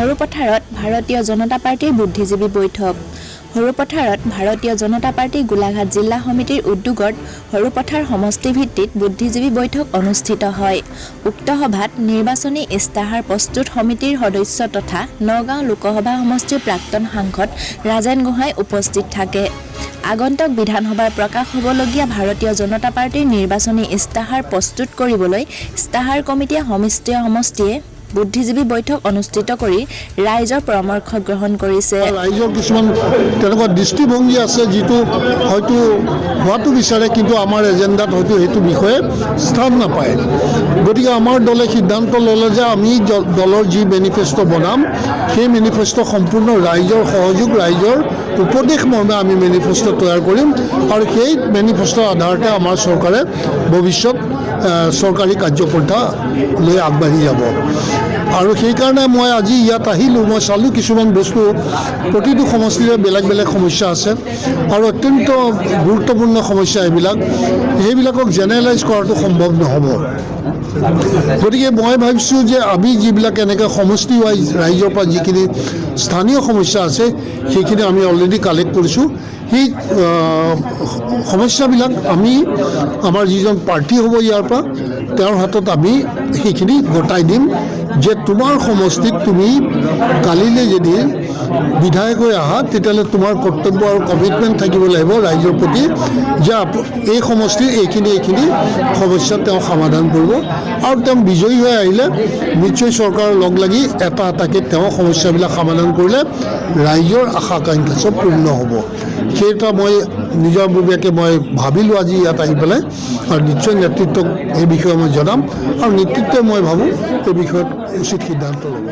সৰুপথাৰত ভাৰতীয় জনতা পাৰ্টীৰ বুদ্ধিজীৱী বৈঠক। সৰুপথাৰত ভাৰতীয় জনতা পাৰ্টী গোলাঘাট জিলা সমিতিৰ উদ্যোগত সৰুপথাৰ সমষ্টিভিত্তিত বুদ্ধিজীৱী বৈঠক অনুষ্ঠিত হয়। উক্ত সভাত নিৰ্বাচনী ইস্তাহাৰ প্ৰস্তুত সমিতিৰ সদস্য তথা নগাঁও লোকসভা সমষ্টিৰ প্ৰাক্তন সাংসদ ৰাজেন গোহাঁই উপস্থিত থাকে। আগন্তুক বিধানসভাৰ প্ৰকাশ হ'বলগীয়া ভাৰতীয় জনতা পাৰ্টীৰ নিৰ্বাচনী ইস্তাহাৰ প্ৰস্তুত কৰিবলৈ ইস্তাহাৰ কমিটিয়ে সমষ্টিয়ে সমষ্টিয়ে বুদ্ধিজীৱী বৈঠক অনুষ্ঠিত কৰি ৰাইজৰ পৰামৰ্শ গ্ৰহণ কৰিছে। ৰাইজৰ কিছুমান তেনেকুৱা দৃষ্টিভংগী আছে, যিটো হয়তো হোৱাটো বিচাৰে, কিন্তু আমাৰ এজেণ্ডাত হয়তো সেইটো বিষয়ে স্থান নাপায়। গতিকে আমাৰ দলে সিদ্ধান্ত ল'লে যে আমি দলৰ যি মেনিফেষ্টো বনাম, সেই মেনিফেষ্টো সম্পূৰ্ণ ৰাইজৰ সহযোগ, ৰাইজৰ উপদেশ মৰ্মে আমি মেনিফেষ্টো তৈয়াৰ কৰিম আৰু সেই মেনিফেষ্ট'ৰ আধাৰতে আমাৰ চৰকাৰে ভৱিষ্যত চৰকাৰী কাৰ্যপন্থা লৈ আগবাঢ়ি যাব। আৰু সেইকাৰণে মই আজি ইয়াত আহিলোঁ। মই চালোঁ কিছুমান বস্তু। প্ৰতিটো সমষ্টিৰে বেলেগ বেলেগ সমস্যা আছে আৰু অত্যন্ত গুৰুত্বপূৰ্ণ সমস্যা এইবিলাক। সেইবিলাকক জেনেৰেলাইজ কৰাটো সম্ভৱ নহ'ব। গতিকে মই ভাবিছোঁ যে আমি যিবিলাক এনেকৈ সমষ্টি ৱাইজ ৰাইজৰ পৰা যিখিনি স্থানীয় সমস্যা আছে, সেইখিনি আমি অলৰেডি কালেক্ট কৰিছোঁ। সেই সমস্যাবিলাক আমি আমাৰ যিজন প্ৰাৰ্থী হ'ব ইয়াৰ পৰা, তেওঁৰ হাতত আমি সেইখিনি গতাই দিম যে তোমাৰ সমষ্টিত তুমি কালিলৈ যদি বিধায়ক হৈ আহা, তেতিয়াহ'লে তোমাৰ কৰ্তব্য আৰু কমিটমেণ্ট থাকিব লাগিব ৰাইজৰ প্ৰতি যে এই সমষ্টিৰ এইখিনি এইখিনি সমস্যা তেওঁ সমাধান কৰিব। আৰু তেওঁ বিজয়ী হৈ আহিলে নিশ্চয় চৰকাৰৰ লগ লাগি এটা এটাকৈ তেওঁ সমস্যাবিলাক সমাধান কৰিলে ৰাইজৰ আশা আকাংক্ষা চব পূৰ্ণ হ'ব। সেইটা মই নিজাববীয়াকৈ মই ভাবিলোঁ আজি ইয়াত আহি পেলাই আৰু নিশ্চয় নেতৃত্বক এই বিষয়ে মই জনাম আৰু নেতৃত্বই মই ভাবোঁ এই বিষয়ত উচিত সিদ্ধান্ত ল'ব।